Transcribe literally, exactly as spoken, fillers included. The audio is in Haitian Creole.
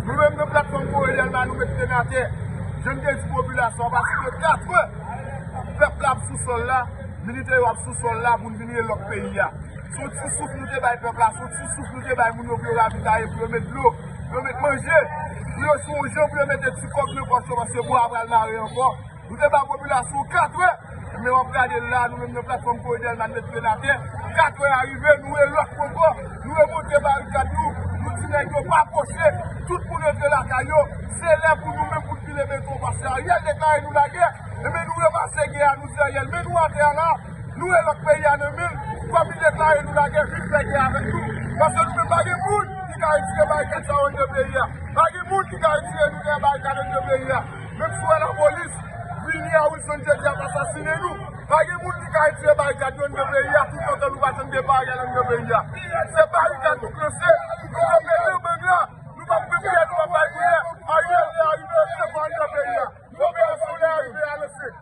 Nou menm nan platfòm Kore Dèlma, nou met pye n atè. Jan n te di popilasyon an, pase de kat è, pèp la ap sou sòl la, militè yo ap sou sòl la pou n vin relòk peyi a. Se yon ti souf nou te bay pèp la, se yon ti souf nou te bay moun yo pou yo ravitaye, pou yo met dlo, pou yo met manje, pou yo jwenn yon jan pou yo mete ti kòb nan pòch yo, paske bwa a pral mare ankò. Nou te ba popilasyon kat è, men w ap gade la, nou menm nan platfòm Kore Dèlma, n met pye n atè. Kat è a rive, nou relòk ankò, nou remonte barikad nou, nou di nèg yo pa pwoche, tout moun rantre lakay yo, se lè pou nou menm pou n pile beton, paske Ariel deklare nou lagè, enben nou repase gè a, nou di Ariel, men nou atè a la, nou relòk peyi a nan men l, kòm li deklare nou lagè, vin fè gè avèk nou, paske nou menm pa gen moun ki ka retire barikad sa yo anndan peyi a, pa gen moun ki ka retire nou dèyè barikad anndan peyi a. Menm si w wè lapolis vini a Wilson Jedi ap asasinen nou, pa gen moun ki ka retire barikad yo anndan peyi a, toutotan nou pa janm gen barikad anndan peyi a. Se barikad nou k lanse, nou ap mete band la, nou p ap pèmèt, nou p ap bay koulè, Ariel lè a rive, se pou anndan peyi a. Nou pèmèt lè a rive a lanse.